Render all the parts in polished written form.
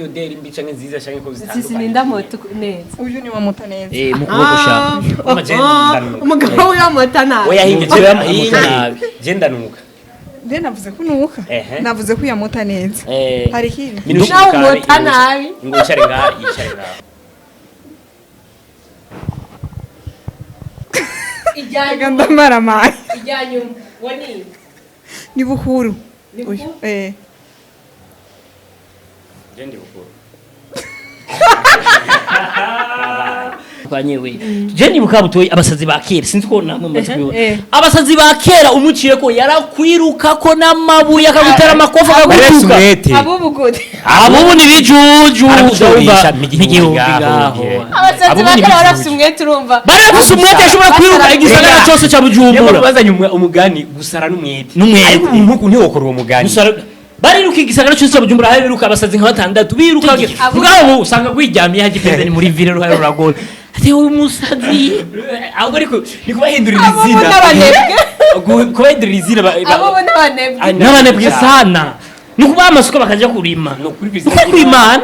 Odeur mbi canke nziza canke ko Sisi zitandukanye. ni ndamota neza. Uyu ni wamota neza. Mu kuboko sha. Urumva je ndanuka. Umugabo w'amota nabi. Oya hinge Jewe je amota nabi. Je ndanuka. Nde navuze ko unuka. Ehe. Navuze ko uyamota neza. Hari ikindi. Minushe Nawe mukara, umota nabi. Ngo yicare ngaha, yicare ngaha. Reka ndamaramaye. Ijyanyuma wani Ni bukuru. Ni Uyu. bukuru? Eh. Je ndi bukuru. Twanyewe. Je nibuka butoyi abasazi ba kera, sinzi ko namwe mumaze kubibona. Eh. Abasazi ba kera umuciye ko yarakwiruka ko n'amabuye akagutera amakofa Barafise akagutuka. umwete. Abubu gute? Abubu ni bijuju. Arakujurisha nk'igihumbi ngaho. Abasazi Abubu ba ni kera bijuju. barafise umwete, urumva. Barafise umwete, ashobora kwiruka igisagara cyose cya Niyo Bujumbura. bazanye umugani gusara n'umwete. N'umwete. Ariko umuntu nkuku ntiwokora uwo mugani. Gusara bariruka igisagara cyose cya Bujumbura, hari biruka abasazi nka batandatu biruka. Mugabo usanga gwiryamiye haje pembeni muri ville ruhare ruragora. Ati uyu musazi Ahubwo ariko ni kubahindurira Abubu izina. n'abanebwe. Kubahindurira izina Abubu n'abanebwe. Ah, n'abanebwe sana ni ukubaha amasuka bakaja kurima. Ni ukuri kw'izina. Uko kwimana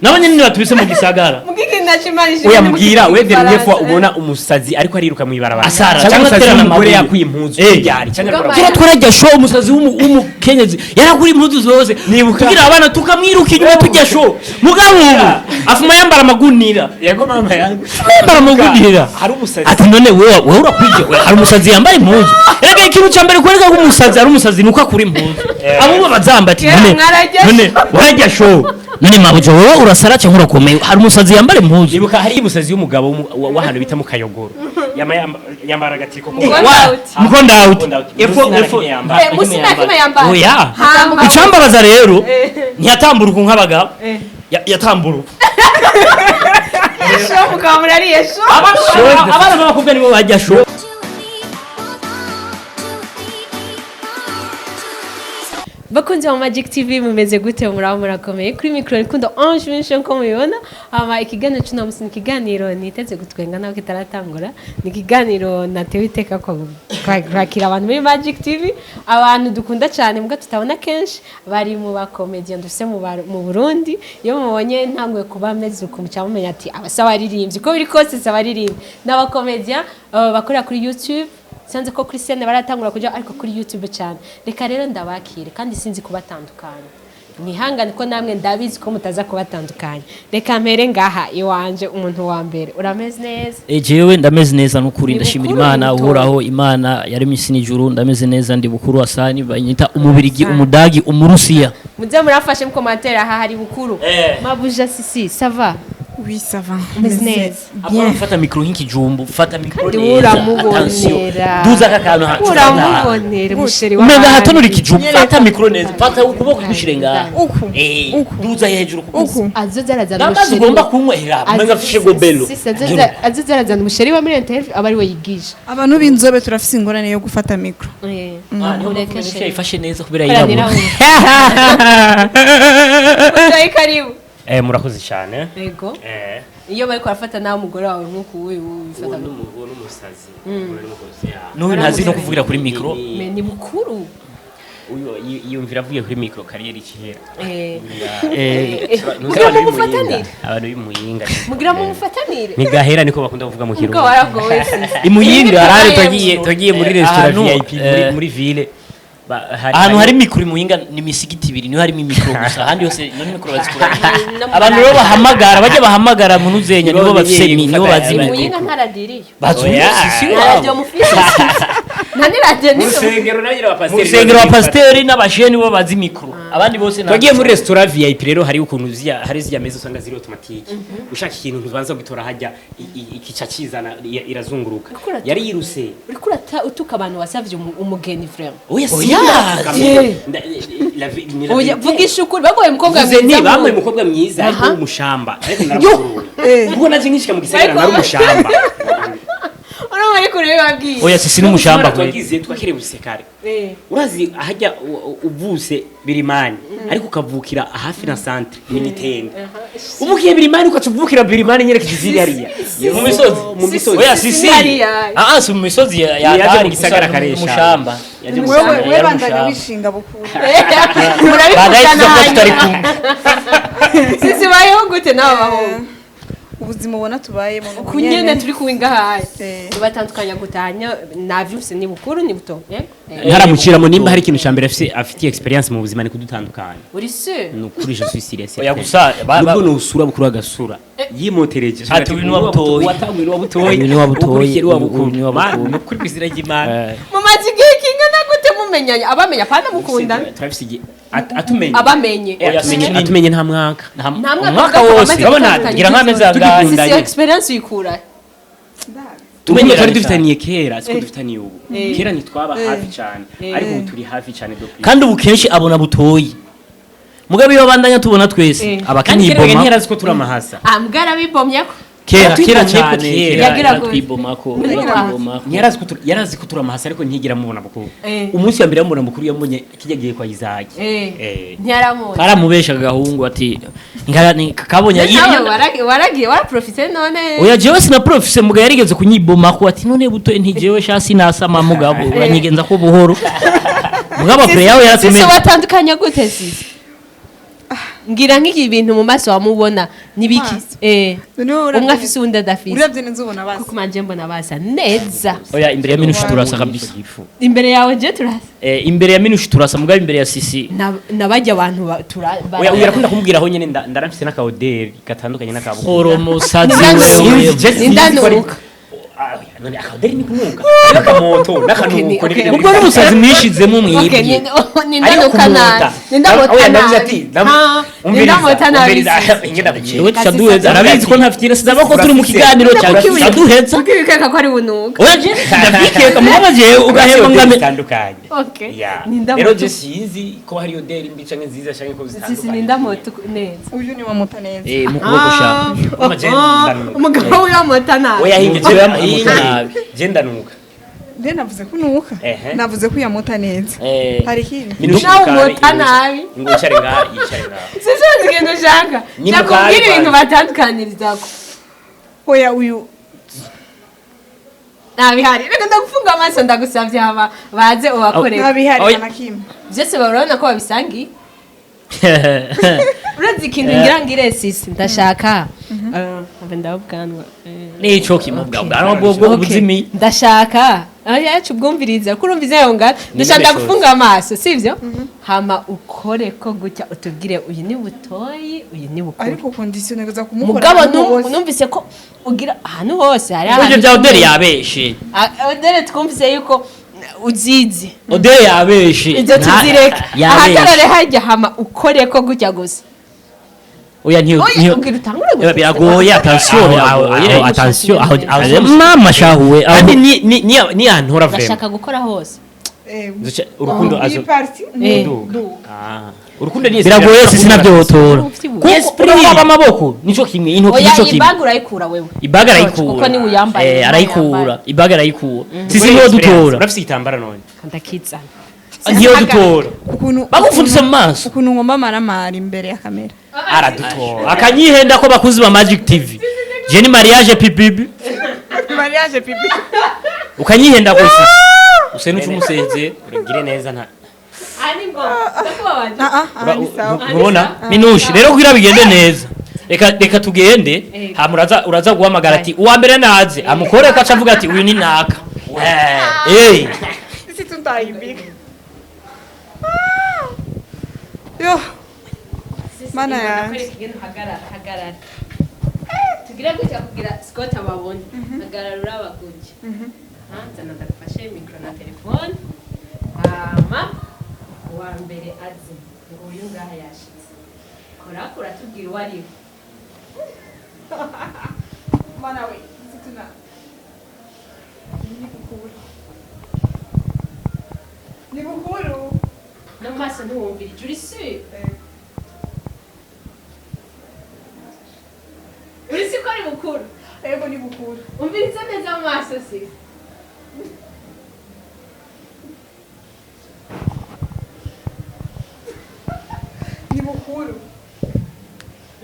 nabo nyene nibatubise mu gisagara. Mugiki nacimanije. Oya mbwira we dernier fois ubona umusazi ariko ariruka mw'ibarabara. Asara, cyangwa cyangwa umusazi aterana w'umugore amabuye. yakuye impuzu ryari cyangwa Ubwo ariko Kera twarajya show, umusazi w'umukenyezi yarakura impuzu zose Nibuka. tugira abana tukamwiruka inyuma tujya show. Mugabo ubu afuma yambara amagunira. Yego mama yangu. Yambara amagunira. Hari umusazi. Ati none wewe urakwije we, hari umusazi yambara impuzu. Erega ikintu cya mbere kwereka ko umusazi ari umusazi nuko akura impuzu. Abo bazamba ati Kera none mwarajya none warajya show, none mabuja wowe urasara cyangwa urakomeye? Hari umusazi yambara impuzu. Nibuka hari umusazi w'umugabo w'ahantu bita mu Kayogoro. Yambara agatiko ko Mukonda out. Mukonda out. Mukonda out. Efo Musi nta efo. kimwe yambara. Musi nta kimwe yambara. Oya. Hamba. Icambabaza rero ntiyatambura uku nk'abagabo. Eh. Yatambura uku. Sho mugabo murariye sho. Abana b'abakobwa nibo bajya show. Bakunzi ba Magic TV, mumeze gute? Muraba murakomeye? Kuri micro Rukundo Ange Minshe, nko mubibona. Ama ikiganiro cy'uno munsi ni ikiganiro niteze gutwenga naho kitaratangura. Ni ikiganiro natewe iteka ko kwakira abantu muri Magic TV, abantu dukunda cyane mbwa tutabona kenshi, bari mu ba comedian dufise mu Burundi. Iyo mubonye ntanguye kuba meze uku muca mumenya ati abasa baririmbyi, uko biri kose si abaririmbyi n'aba comedian bakorera kuri YouTube. Sinzi ko kuri scène baratangura kuja, ariko kuri YouTube cyane. Reka rero ndabakire, kandi sinzi kubatandukanya, mwihangane ko namwe ndabizi ko mutaza kubatandukanya. Reka mpere ngaha iwanje. Umuntu wa mbere, urameze neza? Jewe ndameze neza nukuri. Ni Ndashimira bukuru, Imana ni buto. uhoraho, Imana yaremye isi n'ijuru. Ndameze neza, ndi Bukuru Asani, banyita umubirigi, Asani. umudagi, umurusiya. Muze murafashe mu commentaire aha hari Bukuru. Mabuja Sisi, ça va? Oui, ça va. Umeze neza? Bien. Fata micro nk'ikijumbu, fata micro Kandi neza. uramubonera. Attention. Duza aka kantu Uramubonera musheri umenga w'abandi. hatonora ikijumbu. Fata micro neza, fata ukuboko kugushire ngaha. Uku. Uku. Duza hejuru ukuboko. Uku. Azoza arazana N'amazi umusheri ugomba kunywa hera umenga afishe gobelo. Sisi, azoza arazana umusheri wa muri interview aba ari we yigisha. Abantu b'inzobe turafise ingorane yo gufata micro. Ah, niho Ureke mpamvu sheri. yifashe neza kubera Kubera yirabura. Uzaye karibu. Murakoze cyane. Yego. Iyo bariko barafata nawe umugore wawe nk'uku uyu Uwo ubifata. uwo n'umusazi. Uwo n'umukozi. N'uyu ntazi no kuvugira kuri micro. Me ni Bukuru. Uyu yumvira avuye kuri micro carrière ikihera. Mugira mumufatanire. Abantu b'imuyinga. Mugira mumufatanire. Ntigahera niko bakunda kuvuga mu Ubwo Kirundi. waragowe sisi. Imuyinga Hari twagiye muri restaurant VIP muri ville. Ahantu hari mikoro imuyinga ni imisigiti ibiri, niho harimo imikoro gusa, ahandi hose none mikoro bazikura. Abantu rero bahamagara, bajya bahamagara mu nuzenya, nibo bafise nibo bazi mikoro. Muyinga ntaradiriyo. Bazi Oya. sisi Nta wabo. radiyo mufise. Nta n'iradiyo Mu n'imwe. rusengero nagira Mu abapasiteri. rusengero wa pasiteri n'abasheni bo bazi mikoro, abandi bose nta. Twagiye muri restaurant VIP rero, hari ukuntu ziya hari ziya meza usanga ziri automatique. Ushaka ikintu ntubanza gutora hajya ikica kizana irazunguruka. Uriko uratura. Yari yiruse. Uriko urata utuka abantu wasavye umugeni vraiment. Oya. Oya. Siya. Oya, vugisha ukuri, bagoye umukobwa Mwiza mwiza. bamwe umukobwa mwiza ariko Aha. w'umushamba, ariko naramukurura. Ubwo naje nkishika mu gisagara Ariko nari umushamba. Urumva ariko Ariko rero babwiye. Oya, sisi n'umushamba kwe. Twagize twakerebutse kare. Urazi ahajya uvuse Birimani, ariko ukavukira hafi na centre ni Mitende. Uvukiye Birimani, ukaca uvukira Birimani nyerekeje izindi hariya. Mu misozi. Mu misozi. Oya, sisi. Hariya. Ah ah, si mu misozi ya Yaje mu Dari, gisagara gusa karesha. Mushamba. Yaje mu Wewe gisagara. we Yari bandanya umushamba. wishinga bukuru. Badaye Murabikundana. tuzavuga tutari Hanyuma kumwe. Sisi bayeho gute n'aba bahungu? Ubuzima ubona tubayemo ni uku. Kunyene turi kumwe ngahaye. Batandukanya gutanya navyuse ni bukuru ni buto. Yego. Ntaramuciramo, nimba hari ikintu cya mbere afitiye experience mu buzima ni kudutandukanya. Uri sûr? Ni ukuri, je suis sûr et Oya, certain. gusa Nubwo nusura bukuru agasura yimotereje. Ati, uyu ni uwa Butoyi. Watanguye ni uwa Butoyi. Uyu ni uwa Butoyi, Ukurikiye ni uwa uyu Bukuru. ni uwa Bukuru. Ni ukuri kw'izina ry'Imana. Mumaze igihe kingana gute mumenyanye? Abamenya pana mukundana. Turafise igihe atumenye. Abamenye. Oya, Atumenye. si Atumenye nta mwaka. Nta Nta mwaka. Umwaka Bamaze wose urabona gutandukanya. ngira nk'amezi angahe. Sisi, iyo experience uyikura? Urukundo twari Tumenyeranye. dufitaniye kera siko dufitaniye ubu. Kera ntitwaba hafi cyane, ariko ubu turi hafi cyane do. Kandi ubu kenshi abona Butoyi, mugabe iyo bandanya tubona twese Eh. Kandi kera abakanyiboma. ntiyarazi ko turi amahasa. Ah, bwarabibomyeko. Kera kera Twibomye ko cyane. kera. Kera Yagira gute? twibomako. Yagira Twibomako. Ntiyarazi ko yarazi ko turi amahasa, ariko ntiyigira amubona Bukuru. Umunsi wa mbere yamubona Bukuru, yamubonye kijya gihe kwa Izaki. Ntiyaramubona. Karamubesha agahungu ati kabonye. Nawe waragiye waraprofite none? Oya, jewe sinaprofise, muga yarigeze kunyibomako ati: "None Buto nti jewe sha sinasama, mugabo uranyigenza ko buhoro." Mugabo pre yawe Sisi, yaratumenye. watandukanya gute sisi? Ngira nk'iki bintu mu maso wamubona nibiki? Maso. Noneho Umwe afise uwundi adafise. Uravye neza ubona basa. Kuko manje mbona basa neza. Oya, imbere ya Minushi turasa kabisa. Imbere yawe je turasa. Imbere ya Minushi turasa, mugabo imbere ya sisi Nabajya abantu Oya, uyu arakunda kumubwira aho nyene ndaramfise n'akaoderi gatandukanye n'akabukuru. Oromusazi. Nindanuka. Wewe. Nindanuka. None akaoderi ni kunuka n'akamoto n'akanuko. Okay, okay. Ubwo n'umusazi mwishizemo Okay, mwibye. Nindanuka nabi. Nindanuka Oya, ndavuze nabi. ati Ha, nindamuta nabi sisi. Wewe tucaduheza, arabizi ko ntafitira sidaba ko turi mu kiganiro cyawe tucaduheza. Ukibikeka ko ari bunuka. Oya, je ndabyikeka, mugabo jewe ugahemba ngame. Zitandukanye. Okay. Ya. Nindamuta. Rero je sinzi ko hari oderi mbi canke nziza canke ko Sisi, zitandukanye. nindamuta neza. Uyu ni wamuta neza. Mu kuboko sha. Ama je ndanuka. Umugabo wiwamuta nabi. Oya, hinge. Jewe amuta nabi. Je ndanuka. Nde navuze ko unuka? Navuze ko uyamuta neza. Hari ikindi? Minushi. Nawe Mukari, umuta nabi. Ngo yicare ngaha, yicare ngaha. Sisi, uzi ikintu ushaka? Ni Nakubwira mukari ibintu kwanza. batandukanyirizako. Oya, uyu Ntabihari. Reka ndagufunga amaso, ndagusavye, hama baze ubakorere. Ntabihari. Oya. Na kimwe. Byose barabona ko babisangiye. Urazi ikintu ngira ngire sisi? Ndashaka abe ndabubwanwa. Nico kimubwa bwanwa bwo bwo Okay. ubuzimi. Ndashaka yacu ubwumviriza ko urumviza yayo ngana. Ndashaka ndagufunga amaso, sivyo? Hama ukore ko gutya, utubwire uyu ni Butoyi, uyu ni Bukuru. Ariko condition ntegereza kumukora Mugabo ahantu hose. numvise ko ugira ahantu hose hari Ibyo ahantu bya oderi yabeshe. Ah, oderi twumvise yuko uzizi. Oderi yabeshe. Ibyo tuzireke. Yabeshe. Ahagarare hajya, hama ukore ko gutya gusa. Oya, ntiyo Oya, ntiyo. ubwira utangure gutya. Biragoye, attention. Aho, Biragoye. attention, aho Mama shahuwe aho. Kandi ni ni antora vraiment. Ndashaka gukora hose. Urukundo Iyi azo partie. Nduga. Ah, urukundo ni Biragoye sisi nabyotora. Ufite Kuko uraba amaboko nico kimwe, intoki Oya, nico kimwe. ibaga urayikura wewe. Ibaga arayikura. Kuko niwe uyambaye. Arayikura, ibaga arayikura. Sisi niyo dutora. Urafise igitambara none? Ndakizana. Niyo dutora. Ukuntu Bagufundise mu maso. Ukuntu ngomba amaramara imbere ya kamera. Aradutora. Akanyihenda ko bakuzi ba Magic TV je ni mariage pipibi. Mariage pipi. Ukanyihenda ko sisi use n'uca umusezera. Urugire neza nta Ani ngo ndakubabaje. Ah ah, aha ni sawa. Ntubona? Minushi rero kugira bigende neza, reka tugende. Hama uraza guhamagara ati uwa mbere naze amukore ko aca avuga ati uyu ni naka. Sisi tutaibika. Yo. Mana yanjye. Hagarara, hagarara, tugire gutya kugira Scott ababone. Hagarara uraba gutya. Nzana ndagufashe mikoro na telefone. Hama uwa mbere azi ngo uyu ngaha yashitse, kora uratubwira uwo ari we. Mana we, sisi tuna. Ni bukuru. Ni bukuru. No mu maso ntiwumvirije, uri sûr? Uri sûr ko ari Bukuru? Ego, ni bukuru. Umviriza neza mu maso si.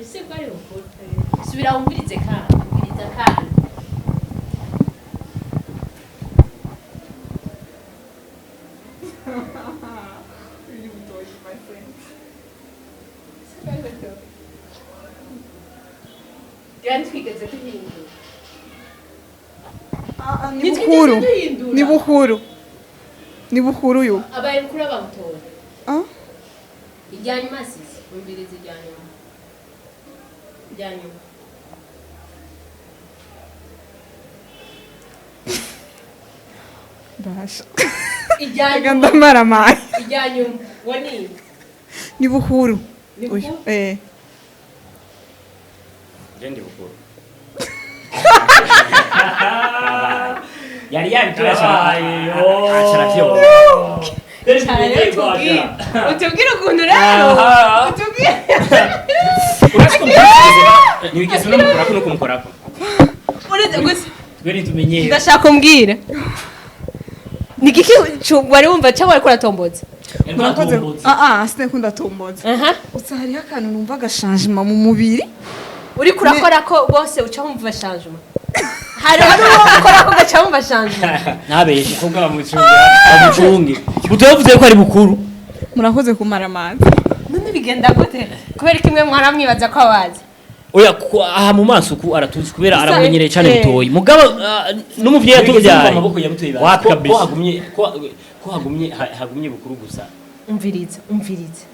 Ese ko ari bukuru? Subira wumvirize kandi, wumviriza kandi. Kandi twigeze duhindura. Ah, ni bukuru. Ni bukuru. Ni bukuru uyu. Abaye mukuru abamutora. Ah? Ijya nyuma sisi, wumvirize ijya nyuma. Ijya nyuma. Basha. Ijya Reka nyuma. ndamaramaye. Ijya nyuma. Wani. Ni bukuru. Ni Uyu. bukuru? Eh. Ndi bukuru. Yari yabitura acara vyo. Cyane utubwire ukuntu rero. Utubwire. Urazi ko mutigeze ntiwigeze unamukorako no kumukorako. Uretse gusa Twe ntitumenyere. ndashaka umbwire. Ni igiki wari wumva cyangwa wariko uratombotsa? Murakoze. Ah ah, sinakunda tomboza. Aha. Gusa hariho akantu numva gashangement mu mubiri. Uriko urakora ko bose uca wumva changement. Hari uwo ukora ko gaca wumva changement. Ntabeshe. Umukobwa bamucunga. Bamucunge. Butoyi yavuze ko ari bukuru. Murakoze kumara amazi. None bigenda gute? Kubera ko imwe mwaramwibaza ko abazi. Oya aha mu maso ku aratuzi kubera aramumenyereye cyane Butoyi. Mugabo n'umuvyeyi Yatubyaye yatubyaye. amaboko ya Butoyi. Wapi kabisa. Ko hagumye ko hagumye hagumye bukuru gusa. Umviriza, umviriza.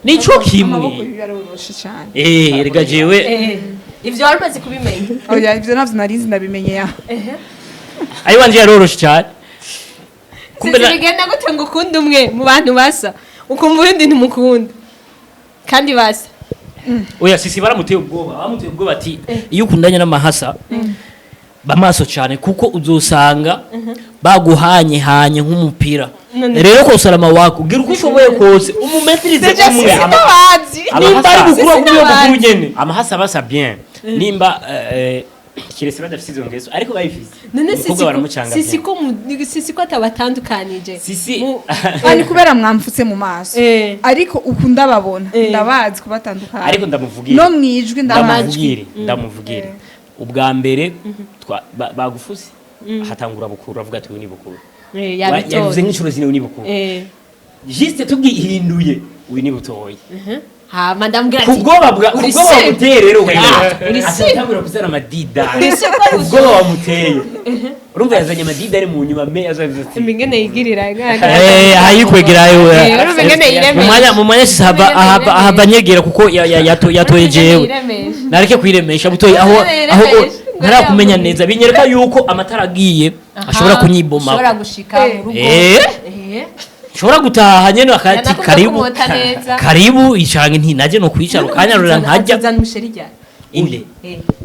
Nico Amaboko kimwe. yiwe aroroshe cyane. Eh, erega jewe Ivyo wari umaze kubimenya. Oya, ivyo navyo narizi ndabimenye ya. ayi wanje yaroroshe cyane. Kumbe Sisi bigenda gute ngo ukunde umwe mu bantu basa, ukumva undi ntimukunda kandi basa. Oya sisi baramuteye ubwoba, bamuteye ubwoba ati iyo ukundanye n'amahasa bamaso cyane kuko uzosanga baguhanye hanye nk'umupira. Rero ko salama wako gira uko ushoboye kose umumetirize umwe. Sisi ndabazi. Nimba ari bukuru Sisi agumye bukuru ndabazi. nyene. Amahasa basa bien. Nimba kirese badafise izo ngeso ariko bayifise. None Umukobwa baramucanga. sisi ko sisi ko atabatandukanije. Sisi Ni kubera mwamfutse mu maso. Ariko uku ndababona, ndabazi kubatandukanya. ariko ndamuvugire. No mwijwi ndabazi. Ndamuvugire. Ubwa mbere bagufuse hatangura bukuru avuga ati uyu ni bukuru. Yabivuze nk'inshuro zine uyu ni bukuru. Juste tubwihinduye uyu ni Butoyi. Hama ndamubwira ati Kubwoba bwa uri kubwoba se? bamuteye rero Uri se? atangura kuzana amadida. Uri se ko ari Ubwoba bamuteye. Urumva yazanye amadida ari mu nyuma me azavuze ati Ingene yigirira. Eh, ayikwegerayo. Urumva ingene yiremesha. Mu mwanya sisi haba nyegera kuko yatoye jewe. Nareke kwiremesha Butoyi aho aho ntarakumenya neza binyereka yuko amatara agiye ashobora kunyiboma. Ashobora gushika mu rugo. Nshobora gutaha nyene akati Yanakunda karibu kumota neza. karibu icange nti naje no kwicara ukanyarura nkajya Azana umusheri ryari? inde.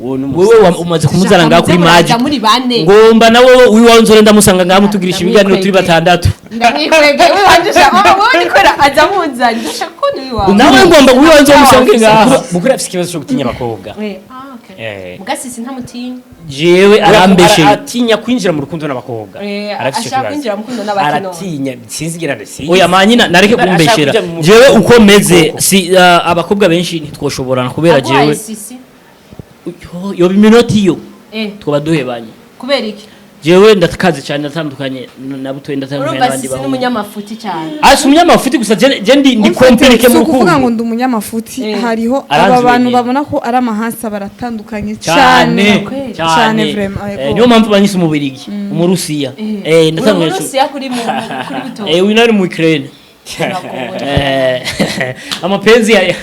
Uwo ni wewe umaze kumuzana ngaha kuri Muza Magic muri bane. ngomba na wewe uyu wanzore ndamusanga ngaha mutugirisha ibiganiro turi batandatu. Ndamwikwege we wanje ushaka wowe nikora aza munzanye ndashaka kubona uyu wawe. Nawe ngomba uyu wanzore musange ngaha. Bukuru afise ikibazo cyo gutinya abakobwa. Ah, okay. Mugasisi ntamutinya. Jewe arambeshe. Aratinya kwinjira mu rukundo n'abakobwa. Arafise Ashaka kwinjira mu rukundo n'abakino. Aratinya sinzigira ndesi. Oya manyina nareke kumbeshera. Jewe uko meze si abakobwa benshi ntitwoshoborana kubera jewe. Sisi. Yo biminoti yo. Twaba duhebanye. Kubera iki? Jewe ndakaze cyane natandukanye na Butoyi ndatandukanye Urumva n'abandi sisi bahungu. n'umunyamafuti cyane. Asi umunyamafuti gusa je ndi komplike mu Si ukuvuga ngo rukundo. ndi umunyamafuti hariho Aranzi aba bantu wenyine. babona ko ari amahasa baratandukanye Cyane cyane cyane. vraiment. Niyo mpamvu banyise umubirigi, umurusiya. Ndatandukanye. Umurusiya kuri kuri Butoyi. Uyu nari mu Ukraine. Amapenzi ya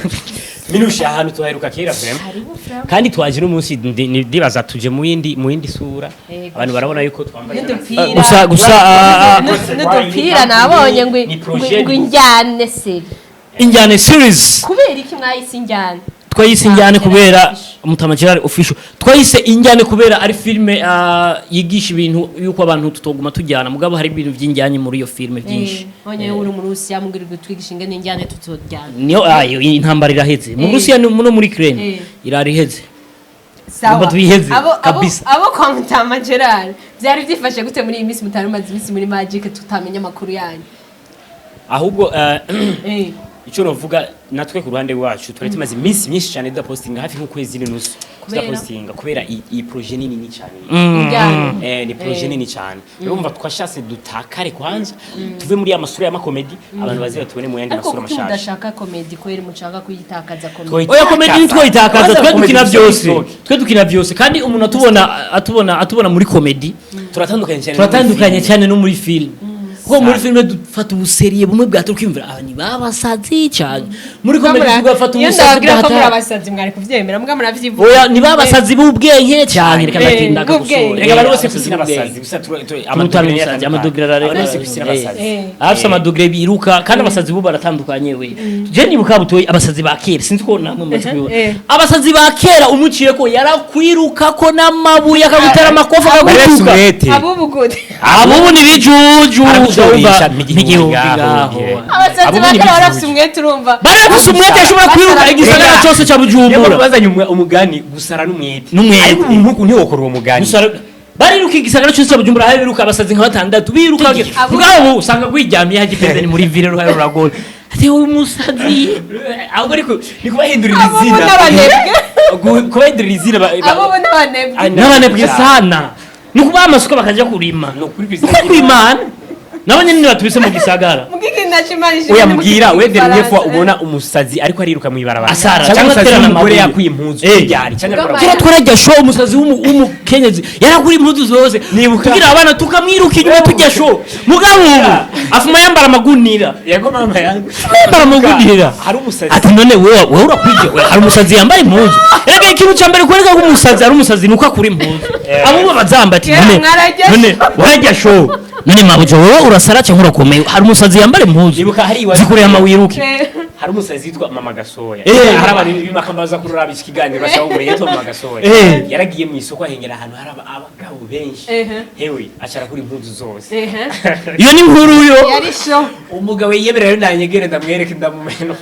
Minusha ahantu tuhaheruka kera vraiment. Kandi twaje no munsi ndibaza tuje mu yindi sura. Abantu barabona yuko twambaye N'udupira. Gusa N'udupira nabonye ngo injyane seri. Injyane series. Kubera iki mwayise injyane? Twayise injyane kubera Mutama Gerard official. Twayise injyane kubera ari filme yigisha ibintu yuko abantu tutoguma tujyana mugabo hari ibintu by'injyanye muri iyo filme byinshi. None uri mu Rusiya mugira gutwigisha ingene injyane tutojyana. Niyo ayo intambara iraheze. Mu Rusiya no muri Ukraine irariheze. Sawa. Twiheze kabisa. Abo kwa Mutama Gerard byari byifashe gute muri iyi minsi mutari mumaze iminsi muri Magic tutamenya amakuru yanyu? Ahubwo Icyo novuga, natwe ku ruhande rwacu twari tumaze iminsi myinshi cyane tudapostinga, hafi nk'ukwezi n'inusu. Kubera? Tudapostinga kubera iyi projet nini ni cyane. Ijyanye. Ni projet nini cyane. Urumva twashatse dutakare kwanza, tuve muri ya masura y'amakomedi, abantu baze batubone mu yandi Ariko masura kuki mashasha. mudashaka komedi? Kubera mushaka kuyitakaza komedi? Oya, komedi ntitwoyitakaza. Twe dukina byose. Byose. Twe dukina byose, kandi umuntu atubona muri komedi, Turatandukanye cyane. Turatandukanye cyane no muri film, kuko muri filime dufata ubuseriye bumwe bwa twimvira aba ni babasazi cyane, muri komedi tugafata Iyo ubusazi ndababwira ko bwa muri hatari. abasazi, mwari kuvyemera mbwa muravyivuga. Oya, ni babasazi b'ubwenge cyane, reka Eh, ndatinda bw'ubwenge. gusura. Reka, abantu bose kwisi n'abasazi gusa Turutana umusazi, amadogere Abantu bose kwisi n'abasazi. Afise amadogere biruka, kandi abasazi bo baratandukanye. We, je nibuka butoyi abasazi ba kera, sinzi ko namwe mumaze kubibona. Abasazi ba kera umuciye ko yarakwiruka ko n'amabuye, akagutera amakofa, akagutuka. Umwete. Abubu gute? Abubu ni bijuju. Arakujurisha, n'igihumbi ngaho. Abasazi Abubu ba ni kera bijuju. barafise umwete, urumva. Barafise umwete, ashobora kwiruka igisagara cyose cya Niyo mpamvu Bujumbura. bazanye umugani gusara n'umwete. N'umwete. Ariko umuntu nkuku ntiwokora uwo mugani. Gusa bariruka igisagara cyose cya Bujumbura, hari biruka abasazi nka batandatu biruka. Mugabo ubu usanga rwiryamiye hajya pembeni muri ville, ruhari ruragora ati uyu musazi. Ahubwo ariko ni kubahindurira Abubu izina. n'abanebwe. Kubahindurira izina Abubu n'abanebwe. Ah, N'abanebwe sana, ni ukubaha amasuka bakajya kurima. Ni ukuri kwizina. Uko kwimana nabo nyine batubise mu gisagara. Mugiki ndacimanishije. Oya, mbwira we, dernière fois ubona umusazi ariko ariruka mu ibarabara, Asara, cyangwa cyangwa umusazi aterana w'umugore amabuye. yakuye impuzu ryari cyangwa Ubwo ariko Kera twarajya show, umusazi w'umukenyezi yarakura impuzu zose Nibuka. kugira abana tukamwiruka inyuma tujya show. Mugabo ubu afuma yambara amagunira. Yego mama yangu. Yambara amagunira. Hari umusazi. Ati none wewe urakwije? We, hari umusazi yambara impuzu. Erega ikintu cya mbere kwereka ko umusazi ari umusazi nuko akura impuzu. Abo bazamba ati Kera none mwarajya none warajya show, none mabuja wowe urasara cyangwa urakomeye? Hari umusazi yambara impuzu. Nibuka hari iwacu. Zikureye amawiruke. Hari umusazi yitwa Mama Gasoya. Eh. Hari abantu b'imakamba baza kuraba iki kiganiro bashaka kumenya yitwa Mama Gasoya. Eh. Yaragiye mu isoko, ahengera ahantu hari abagabo benshi. Ehe. Hewe, acara kuri impuzu zose. Iyo ni inkuru yo. Yari show. Umugabo yiyemerera rero, nanyegere ndamwereke ndamumena.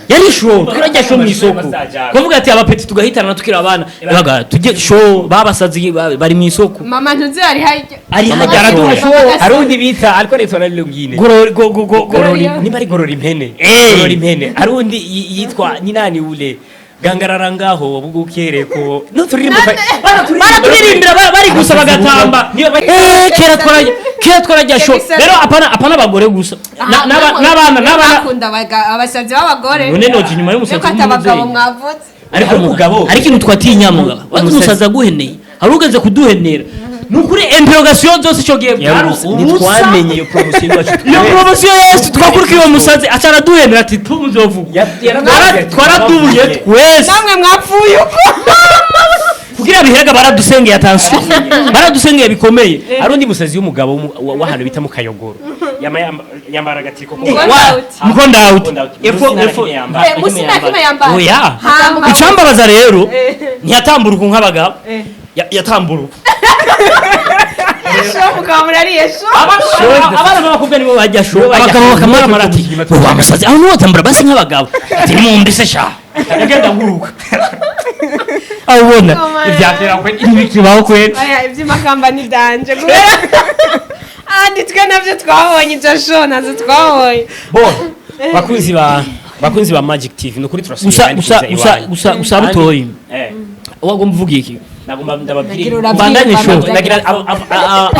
Yari show, turajya show mu isoko. Masaje. Kuvuga ati abapeti tugahitana tukiri abana, baga tujye show, babasazi bari mu isoko. Mama ntuzi ari hajya. Ari Mama hajya araduha Gasoya. show. Hari undi bita, ariko aritwa na Longine. Gorori go go go Gorora, gorori. nimba ari gorora impene. Eh. Gorora impene. Hari undi yitwa ni nani ule gangarara ngaho bugukereko no turirimba. Baraturirimbira, bari gusa bagatamba. Niyo Eh, kera twarajya show. Kera Rero apana abagore gusa, n'abana. Bakunda abasazi b'abagore. None noje inyuma y'umusazi Nuko ati abagabo w'umubyeyi. mwavutse. Ariko Hari umugabo. hari ikintu twatinya, mugabo wati umusazi aguheneye, hari ugeze kuduhenera, ni ukuri interrogation zose icyo gihe bwari ubusa. Ntitwamenye iyo promotion yacu. Iyo promotion yose twakurikiye, uwo musazi aca araduhenera ati tumuzovuga. Twaraduye twese. Namwe mwapfuye uko. Kugira biheraga baradusengeye, attention, baradusengeye bikomeye. Hari undi musazi w'umugabo w'ahantu bita mu Kayogoro. Yambara agatiko ko Mukondo out. Mukondo out. Mukondo out. Efo Musi nta efo. kimwe yambara. Eh, musi nta kimwe yambara. Oya. Hama. Icambabaza rero, ntiyatamburuka nk'abagabo. Eh. Yatamburuka. Show mukaba murariye show. Abana b'abakobwa nibo bajya show, bajya abagabo show. bakamuramara ati wa musazi aho niwatambura basi nk'abagabo, ati nimumbise sha, yagenda nguruka aho ubona. Oh my. Ibyatera kwe ntibikibaho kwera. Oya, iby'imakamba ni danger kubera ahandi twe nabyo twabonye, izo show nazo twabonye. Bo bakunzi ba Magic TV, nukuri turasubiye Gusa kandi gusa kuza gusa iwanyu. gusa gusa butoyi, Eh, wagomba uvuga iki? Nagomba ndababwire. Nagira urabwirwa Ubandanye show. amabya- Nagira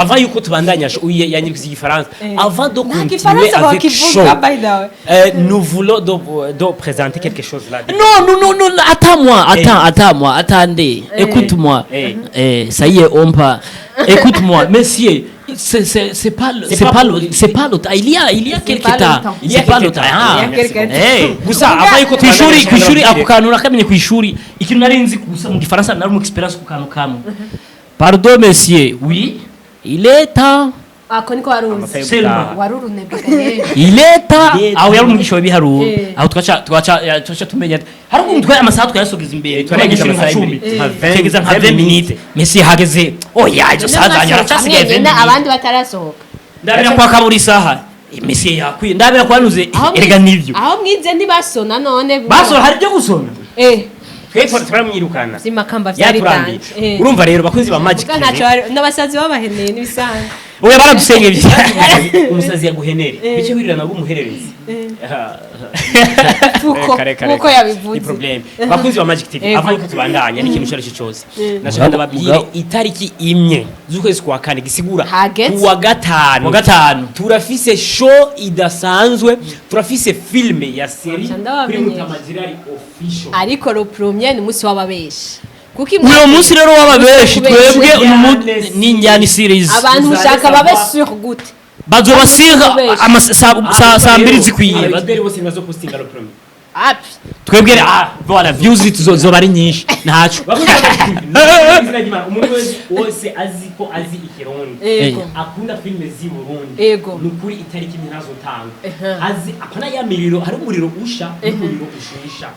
avant yuko tubandanya show, uye yanyibwiza igifaransa avant de Nta continuer gifaransa avec show. bakivuga, by the way. Nous voulons de présenter quelque chose là. Non, non, non, non, attends-moi, attends, attends-moi, attendez, écoute-moi. Eh. Eh, ça y est, on part. Écoute-moi, monsieur, c'est pas le, c'est pas le, c'est pas le temps. Il y a quelque Pas le temps. temps. Il y a C'est pas le quelque temps. temps. Ah. Il y a quelque temps. Eh. Gusa avant yuko Kwishuri, kwishuri ako ako kantu nakamenye kwishuri. Ikintu nari nzi gusa mu gifaransa, nari mu experience ku kantu kamwe. Pardon monsieur, oui, il est temps. Ako niko wari uzi. Seulement. Wari urunebwe rero. Il est temps. Il est Aho yari umwigisha w'ibiharuro. Eh. Aho twaca tumenya ati hari ukuntu twari amasaha twayasogeza imbere, Twarengeje twaragisha nka amasaha 10. imbere. Nka 20 Twegeza nka 20 minutes. Messi hageze. Oya, izo saha zanyu aracyasigaye 20 Mwenyine minutes. abandi batarasohoka. Ndabira kwa kaburi isaha. Messi yakwiye. Ndabira kwa nuze Aho erega nivyo. Aho mwize ntibasona none. Basora, hari ibyo gusona. Eh, Twe turamwirukana. Vy'imakamba vyari Yaturambiye. danger. Eh. Urumva rero bakunzi ba Magic Muga TV. ntacyo bari n'abasazi babaheneye n'ibisanzwe. Oya, baradusengeye. Umusazi yaguhenere, bice wirirana bw'umuhererezi. Kuko Kare, kare, nkuko kare. yabivuze. Ni problème. Bakunzi ba Magic TV, Ego. avant yuko tubandanya n'ikintu icyo aricyo cyose, nashaka ndababwire itariki 1 z'ukwezi kwa kane, gisigura Hageze. kuwa gatanu. Kuwa gatanu. Turafise show idasanzwe, turafise filme ya série Nca kuri ndabamenyesha. Mutama Gerard Official. Ariko le premier ni umunsi w'ababeshi, kuko Uyo munsi rero w'ababeshi, twebwe uyu ni njyani series. Abantu mushaka babe sur gute? Bazobasiga Ababeshi. saa 2 zikwiye. Abakiberi bose ntibazopostinga le premier. Api. Twebwe, ah, voilà, views zoba ari nyinshi, ntaco. Bakunzi ba Magic TV, izina ry'Imana, umuntu wese azi ko azi ikirundi, Ego. akunda filime z'i Burundi, Ego. ni ukuri itariki 1 ntazotanga. Ehe. Azi apana ya miriro, hari umuriro usha n'umuriro ushusha.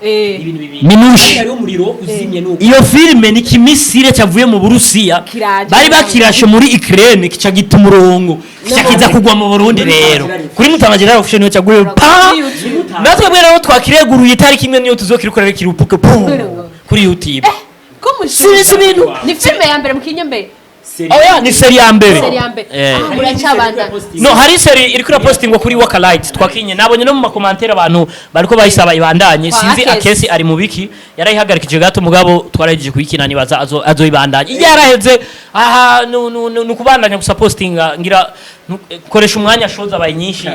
Ibintu bibiri. Minushe. Kandi hariho umuriro uzimye nuko Iyo filime ni kimisire cyavuye mu Burusiya. Kiraje. Bari bakirashe muri Ukraine, kica gita umurongo, kica kiza kugwa mu Burundi. Rero kuri Mutama Gerard Official niyo cyaguye pa. Kuri YouTube. Natwe bwe rero twakireguruye, itariki 1 niyo tuzokirukorera kirupuke pu kuri YouTube. Ko mushusha. Si ibintu. Ni filime ya mbere mukinye mbere? Oya, ni série ya mbere. Série ya mbere. Eh. Ah, muracabanda. No, hari série iriko irapostingwa kuri Wakalight twakinye. Nabonye no mu ma commentaires abantu bariko bayisaba ibandanye. Kwa Sinzi. Akesi. Akesi ari mu biki, yarayihagarikije gato, mugabo twarahejeje kuyikina, nibaza azoyibandanya. Iyo yaraheze aha nu kubandanya gusa postinga ngira koresha umwanya, shows abaye nyinshi,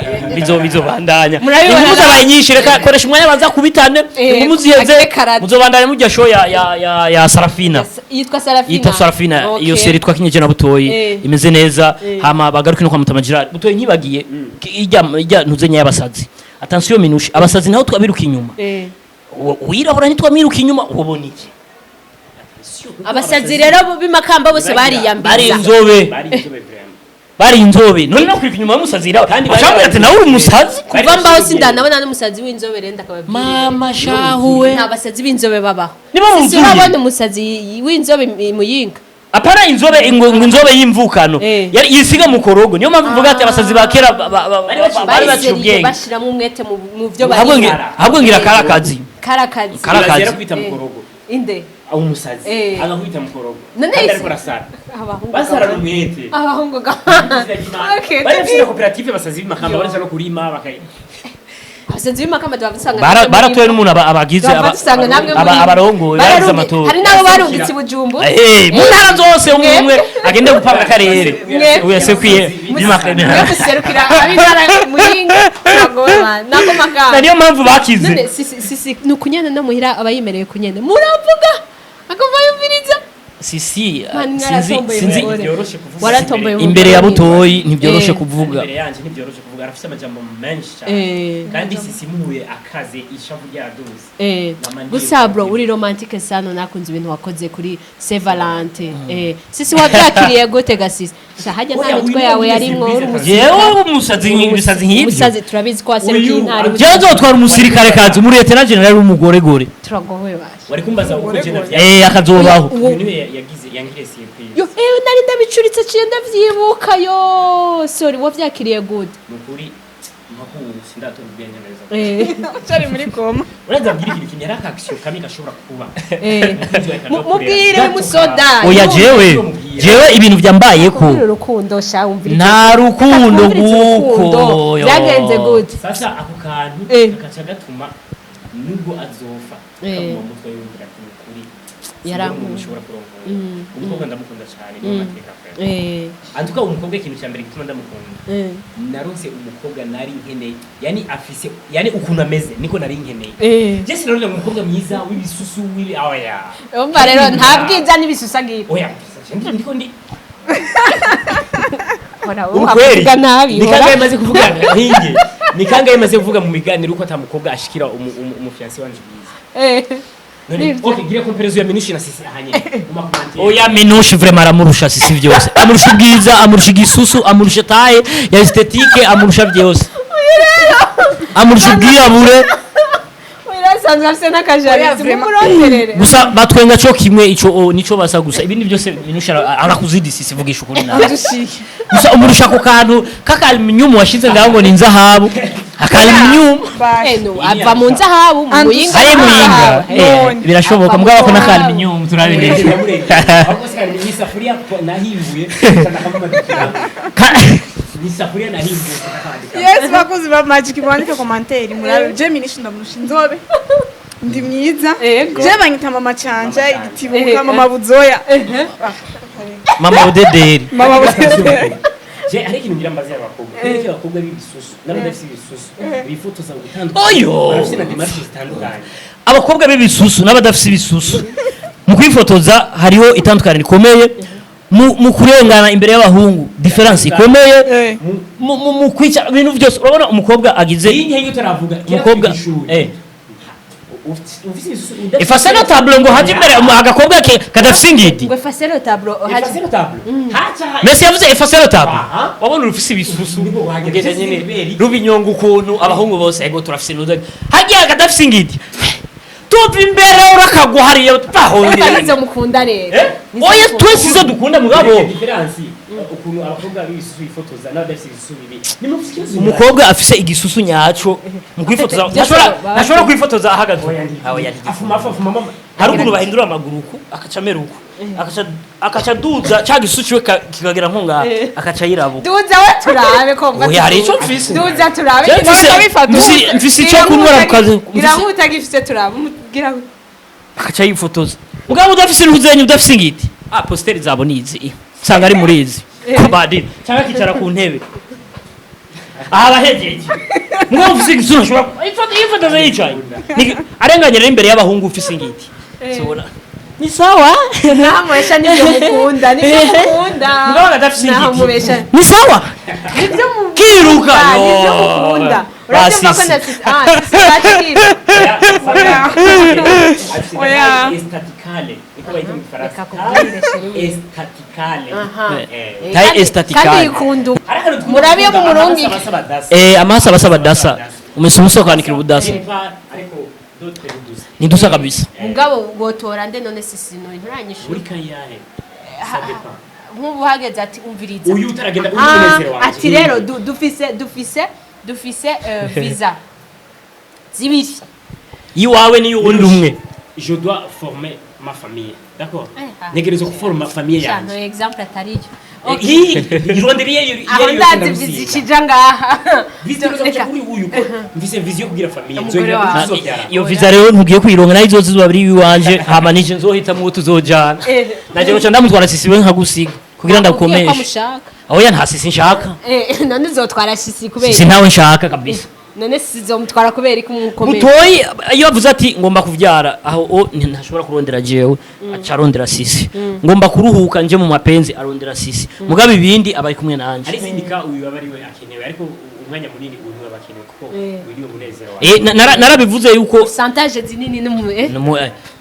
bizobandanya. Murabibona. Inkuru zabaye nyinshi, reka koresha umwanya banza kubitane. Inkuru ziheze, agire karate. muzobandanya mujya show ya Sarafina. Yitwa Sarafina. Yitwa Sarafina. Okay. Iyo série twakinyeje na Butoyi imeze neza. Hama bagaruke no kwa Mutama Gerard. Butoyi, ntibagiye ijya ntuzenya y'abasazi. Attention minushe, abasazi naho twabiruka inyuma. Uwirabura ntitwamiruka inyuma, ubona iki? Abasazi rero b'imakamba bose bariyambiza. Bari inzobe. Bari inzobe vraiment. Bari inzobe. None nakwiruka inyuma y'umusazi yirabura, Kandi bari ashambwira ati nawe uri umusazi. Kuva mbaho sindanabona n'umusazi w'inzobe rero, ndakababwira. Mama shahuwe. Nta basazi b'inzobe babaho. Niba Sisi muzuye. urabona umusazi w'inzobe muyinga? Apana inzobe, ngo inzobe y'imvukano. Yari yisiga mu korogo. Niyo mpamvu mvuga ati abasazi ba kera bari baciye ubwenge. Bashiramo umwete mu byo Ahubwo bari. Ahubwo ngira karakazi. Karakazi. Karakazi. Yari kwita mu korogo. Inde? Aho umusazi agakubita mu korogo. None Kandi isi- ariko arasara, Abahungu. basarana umwete. Abahungu Okay. Bari bafite na koperative, basazi b'imakamba baraza no kurima bakayi. Abasazi b'imakamba tubasanga Baratoye n'umuntu abagize Tuhava dusanga namwe muri abarongoye baragize amatora. Hari n'abo barungitse i Bujumbura. Eh, mu ntara zose umwe umwe agende gupanga akarere. Mwebwe. Uyu yasekwiye. Mwe muserukira ab'intara Muyinga, ntabwo nako makamba. Niyo mpamvu bakize. None si si si si ni ukunyene no muhira aba yimereye kunyene, muravuga akumva yumviriza. Si Man, sinzi. mwaratomboye Sinzi. mugore. Ntivyoroshe kuvuga. Waratomboye Imbere ya Butoyi ntibyoroshe kuvuga. Imbere yanje ntibyoroshe kuvuga, arafise amajambo menshi cyane. Kandi sisimuye akaze, ishavu ryaraduze. Mama ndiye. Gusa bro, uri romantique sana, nakunze ibintu wakoze kuri Saint Valentin. Sisi wabyakiriye gute gasisi? Sha hajya nta Oya, mitwe uyu yawe ni yarimwo, uri surprise. umusirikare. Jewe umusazi, ibisazi nk'ibyo. Umusazi turabizi ko waserukiye Uyu, intara. Jewe nzotwara umusirikare kazi muri lieutenant general w'umugoregore. Turagowe basha. Wari kumbaza uko je navya. Eh, akazobaho. Uyu niwe yagize yangiriye surprise. Yo, nari ndabicuritse, ciye ndavyibuka. Yo, sorry, wavyakiriye gute? Nukuri mpakubu sindatora ubwenge neza. Cyari muri koma. Uraza abwira ikintu kimwe, hari aka kamwe gashobora kuba. Mubwire musoda. Oya, jewe ibintu byambayeko. Kubwira urukundo sha, wumvira. Nta rukundo. Wumviriza urukundo. Guko yo. Byagenze gute? Sasa ako kantu kagaca gatuma nubwo azofa kaguma mu mutwe, yumvira ati nukuri Yarankunda. umuntu ushobora kurongora umukobwa ndamukunda cyane, niyo mateka frère. Antuka umukobwa, ikintu cya mbere gituma ndamukunda, naronse umukobwa nari nkeneye, yani afise, yani ukuntu ameze niko nari nkeneye. Je sinarondera umukobwa mwiza w'ibisusu w'ibi, oya. Umva rero, nta bwiza n'ibisusa ngibi. Oya, je ndiko ndi Ora ukweli. uvuga nabi. Ni kangahe maze kuvuga nkingi, ni kangahe maze kuvuga mu biganiro uko atamukobwa ashikira umu fiancé wanje bwiza? None Nivyo. okay, gira comparaison ya Minushi na Sisi ahanye mu ma commentaires. Oya, Minushe vraiment aramurusha Sisi byose. Amurusha ubwiza, amurusha igisusu, amurusha taille ya esthétique, amurusha byose, amurusha ubwirabure. Wirasanzwe afise Oya, n'akajarisi. vraiment. Mumuronderere. Gusa batwenga cyo kimwe, ico nico basa. Gusa ibindi byose Minushe arakuzidi Sisi, vugisha ukuri nawe. Dushike. Gusa umurusha ku kantu kakaminyumu washize ngaho ngo ni inzahabu. Akaluminium. Ava mu nzahabu mu muyinga. Ari muyinga. Birashoboka mugabo ko n'akaluminium turabinesha. Ahubwo se ni isafuriya nahimbuye ni isafuriya nahimbuye. Yes, bakuzi ba Magic mwandike commentaire murabe je minisha ndamurusha inzobe. Ndi mwiza. Je banyita mama canje igitibuka mama buzoya. Mama budederi. Mama budederi. Je hari ikintu ngira mbaze abakobwa. Kereke abakobwa b'ibisusu n'abadafite ibisusu bifotoza gutandukanye. Oyo. Barafite na démarche zitandukanye. Abakobwa b'ibisusu n'abadafite ibisusu mu kwifotoza hariho itandukaniro rikomeye mu kurengana imbere y'abahungu, différence ikomeye mu kwica ibintu byose. Urabona umukobwa agize iyi nkenke turavuga umukobwa ufite ibisusu udafite effacer le tableau ngo haje imbere agakobwa ke kadafise ingidi. Ngo effacer le tableau. Effacer le tableau haca. Messi yavuze effacer le tableau. Aha. Wabona urufise ibisusu Nibwo wahagera. ugenda nyene rubinyonga ukuntu abahungu bose ego turafise nuda hagiye akadafise ingidi tuva imbere urakagwa hariya bahondera. Nizo mukunda rero. Oya, twese izo dukunda mugabo. Différence ukuntu abakobwa b'ibisusu bifotoza n'abadafite ibisusu bibi ni mufite ikibazo. Umukobwa afise igisusu nyaco mu kwifotoza ntashobora kwifotoza ahagaze. Oya, afuma afuma mama. Hari ukuntu bahindura amaguru uku akaca amera uku akaca aduza ca gisusu ciwe kikagera nko ngaha akaca yirabuka. Duza we turabe ko mva. Oya, hari ico mfise. Duza turabe. Je mfise ico kunywera ku kazi. Gira nk'utagifise turabe gira. Akaca yifotoza mugabo udafise intuzenya udafise ingiti posteri zabo nizi usanga ari muri izi kubadira cyangwa akicara ku ntebe aha bahejeje. Mugabo ufise igisusu ntashobora yifotoza yicaye. Arenganye rero imbere y'abahungu ufise ingiti. Sibona ni sawa. Namubesha nibyo mukunda, nibyo mukunda. Mugabo adafise ingiti. Namubesha. Ni sawa. Nibyo mukunda. Kiruka. Nibyo mukunda. Urabyumva ko Basisi. nafise sisi bakira. Oya. Estaticale niko bayita mu Gifaransa. Reka kubwire chéri we. Estaticale. Aha. Taille estaticale. Kandi yikunda. Murabe iyo mumurungike. Amahasa abasaba dasa umesumusa ukanikira ubudasa. Ariko d'autres dusa. Ni dusa kabisa. Mugabo wotora nde none sisi no nturanyishura. Muri kayahe ça dépend. Nk'ubu hageze ati umviriza. Uyu utaragenda uri umunezero wanjye. Ati rero dufise visa zibiri. Iwawe ni uwundi umwe. Je dois former ma famille, d'accord? Ntegerezwa guforma famille Shano yanjye. exemple atariyo. Ironderiye. Aho ndazi visa ikija ngaha. Visa iroza kuri uyu ko mfise vision yo kugira famille. Umugore nzogira wawe. tuzobyara. Iyo visa rero ntugiye kuyironka nayo izoza babiri iwanje hama nije nzohitamwo uwo tuzojana. Naje noca ndamutwara sisi we nkagusiga kugira ndagukomeshe. Mushaka. Oya, nta sisi nshaka. None uzotwara sisi kubera Sisi ntawe nshaka kabisa. None sisi uzomutwara kubera iki umukomeye? Mutoyi iyo avuze ati ngomba kuvyara aho ntashobora kurondera jewe aca arondera sisi. Ngomba kuruhuka nje mu mapenzi arondera sisi. Mugabo ibindi aba ari kumwe nanje. Hari izindi ka uyu aba ari we akenewe ariko umwanya munini uyu niwe aba akenewe kuko uyu niwe munezero wawe. Narabivuze yuko Pourcentage zinini ni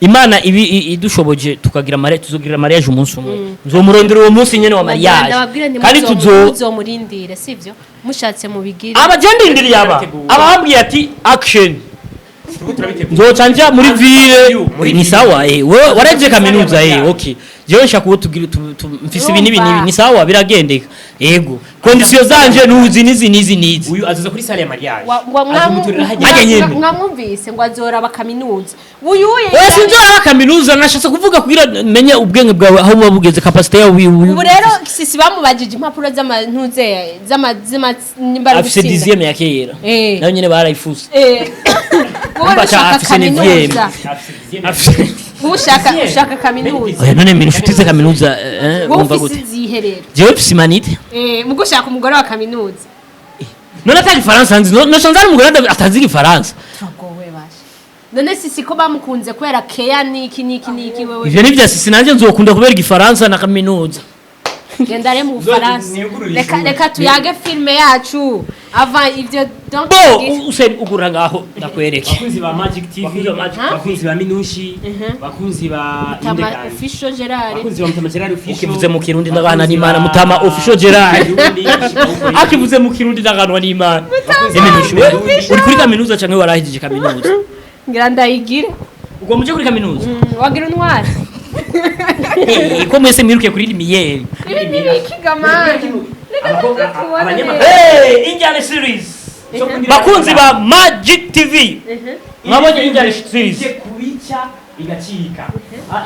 Imana ibi idushoboje tukagira mariage tuzogira mariage umunsi umwe nzomurondera uwo munsi nyene wa mariage ndababwira nti kandi tuzo muzomurindire sivyo mushatse mubigire. Abajendindiriye aba ababwiye ati action Turiko turabitegura. nzoca nja muri ville Muri ni ville. sawa wewe wareje kaminuza okay jewe nshaka kuba tugira mfise ibi n'ibi n'ibi ni sawa biragendeka yego condition zanje nuzi nizi nizi nizi. Uyu azoza kuri salle ya mariage. Ngo Azomuturira hajya. Hajya nyene. mwamwumvise ngo azoraba kaminuza uyuye. Oya, sinzora kaminuza nashatse kuvuga kugira menye ubwenge bwawe aho buba bugeze capacité yawe Ubu rero sisi bamubajije impapuro z'amantuze z'ama z'ama nimba ari afise gutsinda. dixième ya kera nayo nyene barayifuse. Wowe Umva ushaka afise neuvième. kaminuza. Afise dixième. Afise Wowe ushaka kaminuza. Oya none mimi inshuti ze kaminuza Wowe wumva ufise gute? izihe rero? Jewe mfise imanite. Mugo ushaka umugore wa kaminuza. None atari igifaransa nzi no shanza ari umugore atazi igifaransa. Turagowe basha. None sisi ko bamukunze kubera keya niki niki niki wewe. Ivyo ni vya sisi nanje nzokunda kubera igifaransa na kaminuza. Genda re mu Bufaransa. Niyugurure Reka ishuri. reka tuyage filme yacu. Ava ivyo donc Bo use ugura ngaho ndakwereke. Bakunzi ba Magic TV, Bakunzi ba Magic. bakunzi ba Minushi, bakunzi ba Mutama Indegani, Official Gerard. bakunzi ba Mutama Gerard Official. Ukivuze mu Kirundi ndagana bakunzi n'Imana ba- Mutama Official Gerard. Kirundi, Akivuze mu Kirundi ndaganwa n'Imana. bakunzi ba Eme Kirundi. uri kuri kaminuza canke warahejije kaminuza? Ngira ndayigire. Ubwo muje kuri kaminuza? Wagira untware. Ko mwese mwirukiye kuri limiyeri. Ibi ni ibiki gamani? Abakobwa- Reka abanyamakuru- Hey, Indian series. Bakunzi ba Magic TV, mwabonye Injyane series. Ije kubica bigacika.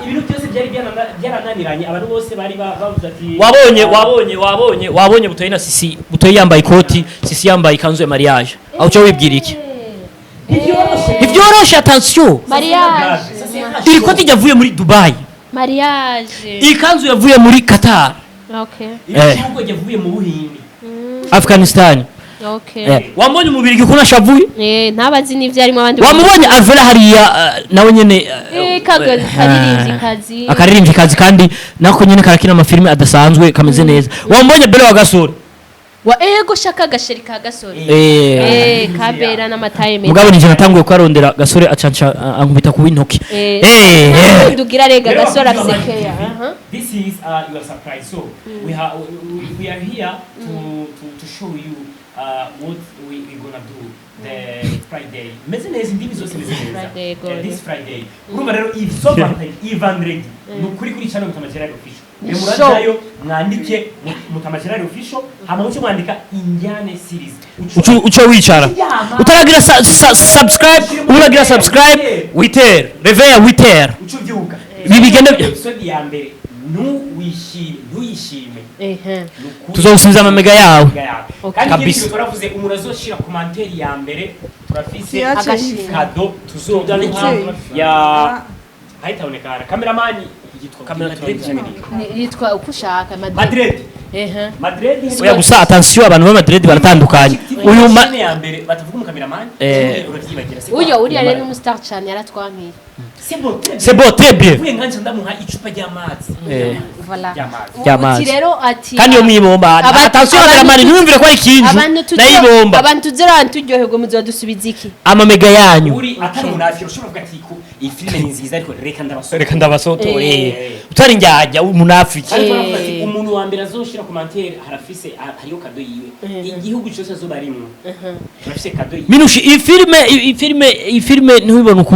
Ibintu byose byari byarananiranye, abantu bose bari bavuze ati Wabonye, wabonye, wabonye, wabonye Butoyi na Sisi. Butoyi yambaye ikoti, Sisi yambaye ikanzu ya mariage. Aho uca wibwira iki? Ntibyoroshe. Ntivyoroshe, attention. Mariage. Iri koti ryavuye muri Dubai. Mariage. Iyi kanzu yavuye muri Qatar. Ibihugu yavuye mu Buhindi. Afghanistan. Wambonye umubiri ukuntu ashavuye. Ntabazi n'ivyo arimo abandi. Wamubonye Alvera hariya, nawe nyene Karirimbyi kazi. Akaririmbyi kazi, kandi nako nyene karakina amafilime adasanzwe, kameze neza. Wambonye Bella wa Gasore? Wa ego, shaka gasheri ka Gasore. Kabera n'amataye meza. Mugabo nije natanguye kuarondera Gasore, acanca ankubita ku w'intoki. Ndugira rega Rero Gasore abakunzi ba afise Magic keya. TV, Aha. this is your surprise. So we are here to show you what we gonna do the Friday. Meze neza, indimi zose meze neza. Friday, go. This Friday. Urumva rero iyi so Valentine, iyi vendredi. Ni ukuri kuri channel Mutama Gerard Official. Mwe murajayo mwandike Mutama Gerard Official, hama muce mwandika Injyane series. Uce wicara utaragira subscribe, uragira subscribe witere reveya witere. Uce uvyuka. Ibi bigenda Episode ya mbere ntuwishime, ntuyishime. Ni ukuri. Tuzogusubiza amamega yawe. Okay. Kandi Kabisa. ikindi turavuze, umuntu azoshira commentaire ya mbere turafise Kiache Agashimwe. hivi. cadeau tuzomuha ya hayitabonekana. Cameraman yitwa Madrid. Yitwa uko ushaka, Madrid. Madrid. Madrid. Oya, gusa attention, abantu ba Madrid baratandukanye. Uyu ya mbere batavuga umukameramani uravyibagira, c'est Uyo quoi? uriya rero ni umustar cyane, yaratwankiye. C'est bon, très bien. C'est bon, très bien. Uvuye nkanje ndamuha icupa ry'amazi. Voilà. Ry'amazi. Ry'amazi. Uti rero ati Kandi iyo mwibomba, attention, cameraman, ntiwumvire ko ari ikinju. Abantu Nayibomba. Abantu tuzera abantu turyoherwe, muzodusubiza iki? Amamega yanyu. Uri atari umunafiki ushobora kuvuga ati ko iyi filime ni nziza, ariko reka ndabasore. Reka ndabasotore. Utari njyajya umunafiki. Ariko baravuga ati umuntu wa mbere azoshira commentaire harafise, hariyo cadeau yiwe, igihugu cyose azoba arimwo turafise cadeau yiwe. Minushi, iyi filime ntubibone uku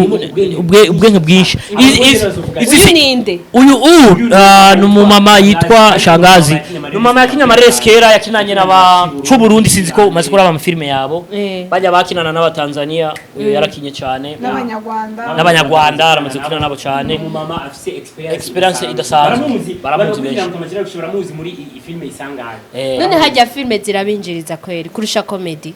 ubwenge bwinshi. Uyu ninde? Uyu ni umumama yitwa Shangazi, ni umumama yakinye amaresi kera, yakinanye n'aba c'Uburundi. Sinzi ko umaze kuraba amafilime yabo. Bajya bakinana n'Abatanzania, uyu yarakinye cyane. N'Abanyarwanda. N'Abanyarwanda aramaze gukina nabo cyane. Umumama afise experience. Experience idasanzwe. Baramuzi. Baramuzi benshi. Baramuzi, baramuzi muri iyi filime Isangane. None hajya filime zirabinjiriza kweri kurusha comedy?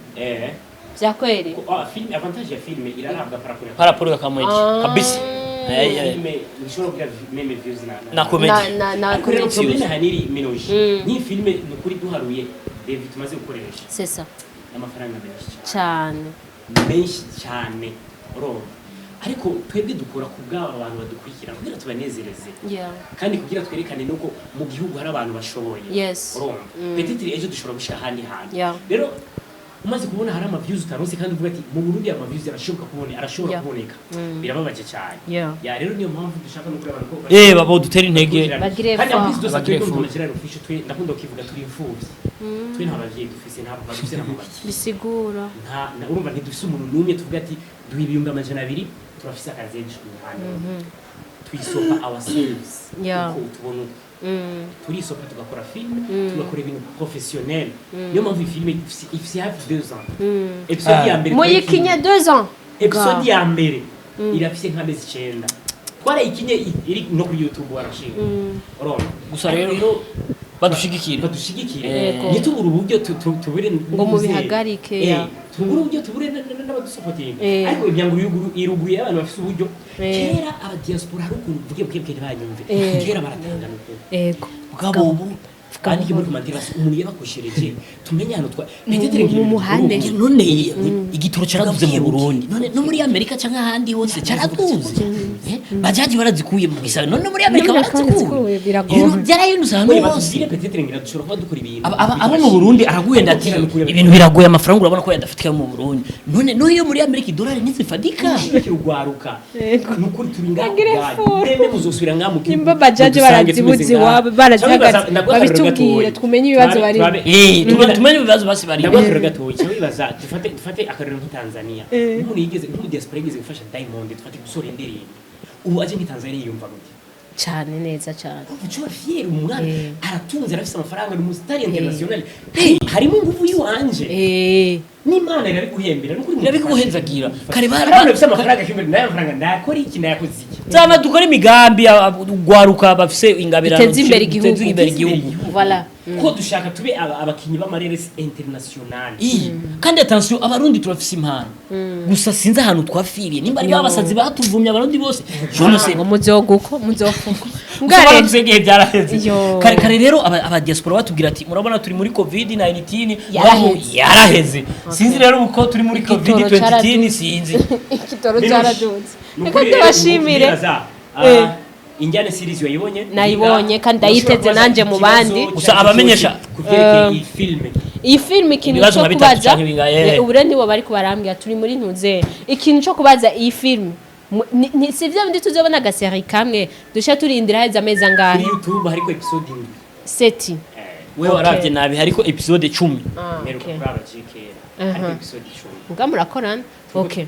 Vya kweri? Filime, avantage ya filime irarabwa par rapport Par rapport ya comedy. Kabisa. Filime ntishobora kugira même views na Na comedy. Na Ariko rero comedy. problème haniri minoji ni filime, ni ukuri duharuye David tumaze gukoresha C'est ça. amafaranga menshi cyane. Cyane. Menshi cyane, urumva, ariko twebwe dukora ku bw'aba bantu badukurikira kugira tubanezereze kandi kugira twerekane nuko mu gihugu hari abantu bashoboye. Urumva, peut-être ejo dushobora gushika ahandi hantu. Rero umaze kubona hari ama views utaronse, kandi uvuga ati mu Burundi ama views arashoboka kubone, arashobora kuboneka, birababaje cyane. Ya, rero niyo mpamvu dushaka no kureba abantu ko Babo dutera intege. Bagire kandi effort. en plus de ça, Bagire twebwe effort. mu Gerard Official, twe ndakunda kukivuga, turi imfuvyi. Twe nta bavyeyi dufise, nta papa dufise, nta mama dufise. Bisigura. Nta urumva, ntidufise umuntu n'umwe tuvuga ati duha 200,000, turafise akazi ejo. Nta twisopa ourselves. Uko tubona uko turisopa, tugakora film, tugakora ibintu professionnel. Niyo mpamvu iyi filime ifise hafi 2 ans. Episode ya mbere Muyikinye 2 ans? Episode ya mbere irafise nk'amezi 9 twarayikinye, iri no kuri YouTube warashinga, urumva. Gusa rero badushigikire. Badushigikire. Ntitubure uburyo tubure Ngo mubihagarike, ya. Tubure uburyo, tubure n'abadusapotinga. Ariko imiryango iruguruye, abantu bafise uburyo. Kera aba diaspora hari ukuntu mvuge bwe bwe ntibanyumve. Kera baratangana ukuntu. Bwabo ubu bandike muri commentaire basi umuntu yabakoshereje, tumenye ahantu twa peut-être ngira Mu muhane. None igitoro caraduze mu Burundi, none no muri Amerika canke ahandi hose caraduze. Bajaji barazikuye mu gisagara, none no muri Amerika Muri Amerika barazikuye. barazikuye, biragoye. Ibintu byarahindutse ahantu Oya, hose. batubwire, peut-être ngira dushobora kuba dukora ibintu Abo mu Burundi araguhenda ati ibintu biragoye, amafaranga urabona ko yadafatika mu Burundi, none no iyo muri Amerika idolari ntizifadika. Dushigikire urwaruka. Yego. Ni ukuri turi ngaha Bagire ubwanyu. foro. Mwemwe muzosubira ngaha mu gihugu, Nimba bajaji mudusange barazibuze tumeze ngaha. iwabo, barazihagaze, Cyangwa ndaguha akarorero babitubwire, gatoya. tumenye ibibazo barimo. Tumenye ibibazo basi bari. Ndaguha akarorero gatoya. Cyangwa wibaza, dufate akarorero nk'i Tanzania. Nk'umuntu yigeze, nk'umu diaspora yigeze gufasha Diamond, dufate gusohora indirimbo, ubu aje nk'i Tanzania yiyumva gute? Cyane, neza cyane. Uba fier, umwana aratunze, arafise amafaranga, ni umusitari international. Harimo ingufu yiwanje. N'Imana irabiguhembera nukuri. Irabiguhenzagira. Kare Hari bafise amafaranga kimwe nayo mafaranga ndakora iki, ndayakoze iki? Zana dukora imigambi, ugwaruka bafise ingabirano. Biteze imbere igihugu. Biteze imbere igihugu. Voilà. Ko dushaka tube abakinyi b'amareresi international. Iyi kandi attention, Abarundi turafise impano, gusa sinzi ahantu twafiriye, nimba ari babasazi batuvumye Abarundi bose, je ne sais. Ngo muzoguko muzofuko. Gusa baradusengeye, byaraheze. Yo. Kare kare rero aba diaspora batubwira ati murabona turi muri COVID 19. Yaraheze. Yaraheze. Sinzi rero uko turi muri Igitoro COVID 20. caraduze. Sinzi. Igitoro Minouche, cyaraduze. ni Reka ukuri rero, tubashimire. nibaza, Injyane series wayibonye? Nayibonye, kandi ndayiteze nanje mu bandi. Gusa abamenyesha- ku vyerekeye iyi filme. Iyi filime, ikintu Ibibazo cyo nka bitatu kubaza canke bingahe? Ubu rero nibo bari kubarambwira turi muri ntuze. Ikintu cyo kubaza, iyi filime si vyo bindi tuzobona aga série kamwe dushya turindira heza amezi Kuri angahe? YouTube hariko episode 7. Sept. Wewe waravye nabi, hariko episode 10. Ah, Mperuka okay. kuraba kera, hariko episode 10. Mbwa murakorana, okay.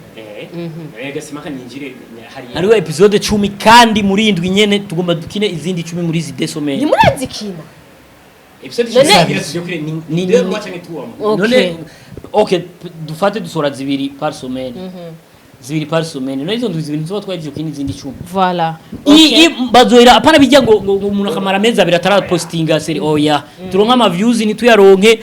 Gasimaka ninjire hari. Hariho episode 10, kandi muri indwi nyene tugomba dukine izindi 10 muri izi desomene. Ntimurazikina? Episode None- 10 tujye kure ni ni canke tuwamo. Okay. None okay, dufate dusora zibiri par semaine, zibiri par semaine. None izo ndwi zibiri tuba twahejeje gukina izindi 10. Voilà. I bazohera apana bijya ngo umuntu akamara amezi 2 atarapostinga série. Oya, turonke ama views ntituyaronke,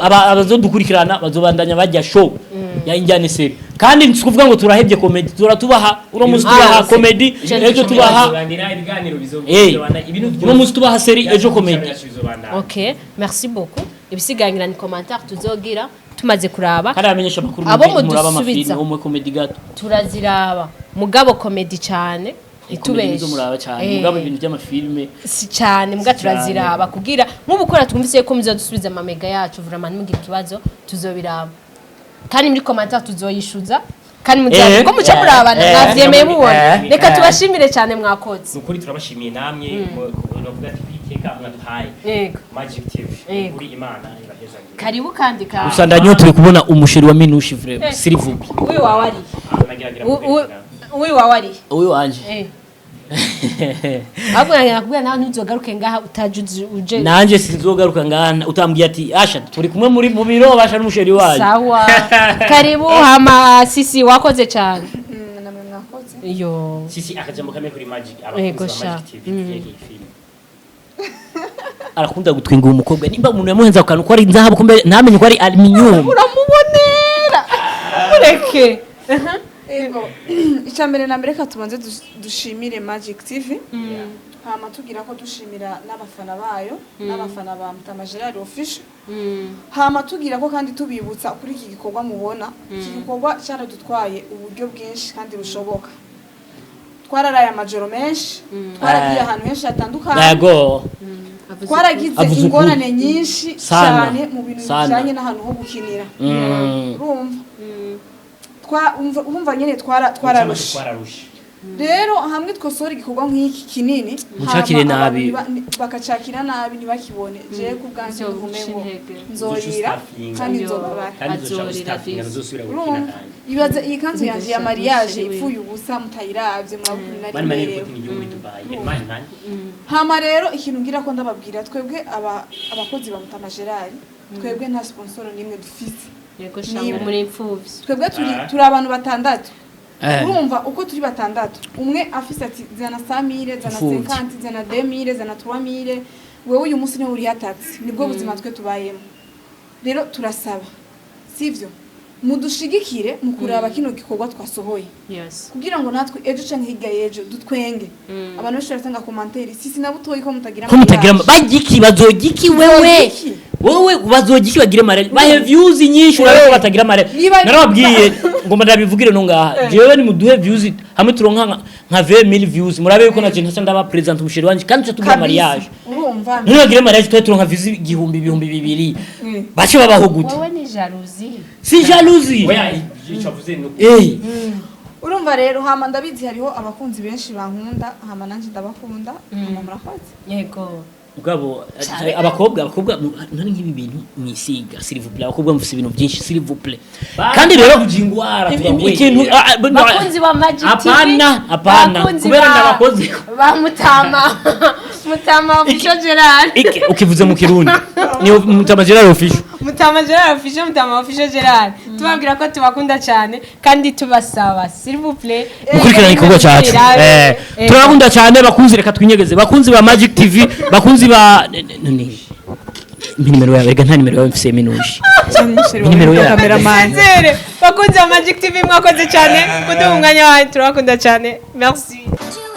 abazodukurikirana bazobandanya bajya show ya Injyane série. Kandi si kuvuga ngo turahebye comedy, turatubaha uno munsi Ah, tubaha se- comedy, ejo tubaha Bizobandanya ibiganiro bizobandanya ibintu. Uno munsi tubaha série, ejo comedy. Okay, merci beaucoup. Ibisiganira ni commentaire tuzogira tumaze kuraba. Kandi abamenyesha amakuru, Abo muraba mudusubiza. amafilme wo muri comedy gato. Turaziraba, mugabo comedy cyane. Comedy Itubeshe. nizo muraba cyane, mugabo ibintu by'amafilme Si cyane, mbwa Si cyane. turaziraba kugira nk'ubu kora twumvise ko muzodusubiza amamega yacu. Vraiment, ntimugire ikibazo, tuzobiraba kandi muri commentaire tuzoyishuza kandi muzaza ko muca murabana mwavyemeye mubona. Reka tubashimire cyane, mwakoze. Nukuri turabashimiye namwe, novuga ati kwiteka mwaduhaye Yego. Magic TV. Yego. Kuri Imana ibahezagire. Karibu kandi kandi. Gusa ndanyotewe kubona umusheri wa Minushi, vraiment, s'il vous plaît. Uyu wawe ari Nageragira uyu wawe ari Uyu wanje. Ahubwo nakubwira nawe ntuzogaruke ngaha utaje uje. Nanje sinzogaruka ngana utambwiye ati asha turi kumwe muri mu biro basha n'umusheri wanyu. Sawa, karibu. Hama Sisi, wakoze cyane. Namwe mwakoze. Iyo. Sisi, akajambo kamwe kuri Magic, Yego, abakunzi ba sha. Magic TV kuvyerekeye film. Arakunda gutwenga uwo mukobwa, nimba umuntu yamuhenza ku kantu ko ari nzahabu, kumbe ntamenye ko ari aluminium. Uramubonera, mureke. Ego, icya mbere na mbere, reka tubanze dushimire Magic TV, hama tugira ko dushimira n'abafana bayo n'abafana ba Mutama Gerard Official, hama tugira ko kandi tubibutsa kuri iki gikorwa mubona. Iki gikorwa cyaradutwaye uburyo bwinshi kandi bushoboka. Twararaye amajoro menshi, twaragiye ahantu henshi hatandukanye, Yego. twaragize Avuze ukuri. ingorane nyinshi Sana. cyane mu bintu Sana. bijyanye n'ahantu ho gukinira. Urumva urumva nyine twararushe. Twararushe. Rero hamwe twosohora igikorwa nk'iki kinini, Mucakire hama nabi. abantu bakacakira nabi, ntibakibone, jewe ku bwanjye Vyo ndume ngo guca intege. nzorira Uzoca kandi Yo. nzobabara. Kandi uzoca Azorira ustafinga visi. ntuzosubira gukina. Urumva, Kandi ibaze iyi kanzu yanje ya mariage Umusheri ipfuye ubusa mutayiravye, murabona nari mani mani merewe. ripoti ni muri Dubai mani mani. Hama rero ikintu ngira ko ndababwira, twebwe abakozi ba Mutama Gerard, twebwe nta sponsor n'imwe dufise. Yego shamwe, muri imfuvyi. Twebwe turi Ah. turi abantu batandatu. Eh. Urumva uko turi batandatu, umwe afise ati zana 100,000, zana Imfuvyi. 50, zana 2000, zana 3000, wewe uyu munsi niwe uri taxi. Nibwo buzima twe tubayemo. Rero turasaba, sivyo, mudushigikire mu kuraba kino gikorwa twasohoye kugira ngo natwe ejo canke hirya y'ejo dutwenge. Abantu benshi baratanga commentaire, Sisi na Butoyi ko mutagira Ko mutagira mariage. Bagiki bazogiki wewe? Bazogiki. Wowe bazogiki bagire mariage, bahe views nyinshi, urabe ko batagira mariage. Narababwiye ngo ndabivugire no ngaha, jewe ni muduhe views hamwe turonka nka 20,000 views, murabe yuko naje ntaca ndaba present umusheri wanje kandi tuca tugira Kabisa. mariage. Urumva. None bagire mariage tuba turonka views 1000, 2000, bace babaho gute? Wowe ni jalousie. Si jalousie. Oya, icyo avuze ni Eh. Urumva rero, hama ndabizi hariho abakunzi benshi bankunda, hama nanje ndabakunda, hama murakoze. Yego. Mugabo abakobwa none nk'ibi bintu mwisiga, s'il vous plaît, abakobwa mufise ibintu byinshi, s'il vous plaît. Kandi rero kujingwara. Ikintu Bakunzi ba Magic TV. Hapana, hapana. Bakunzi Kubera ndabakoze. Ba Mutama Official Gerard. Ukivuze mu Kirundi ni Mutama Gerard Official. Mutama Gerard Official, Mutama Official Gerard. Tubabwira ko tubakunda cyane kandi tubasaba, s'il vous plaît, Gukurikirana igikorwa cyacu. Turabakunda cyane bakunzi. Reka twinyegeze, bakunzi ba Magic TV, bakunzi ba nimero yawe. Reka, nta nimero yawe mfise, minushi nimero yawe. Cameraman. Zere, bakunzi ba Magic TV, mwakoze cyane kuduha umwanya wanyu. Turabakunda cyane, merci. You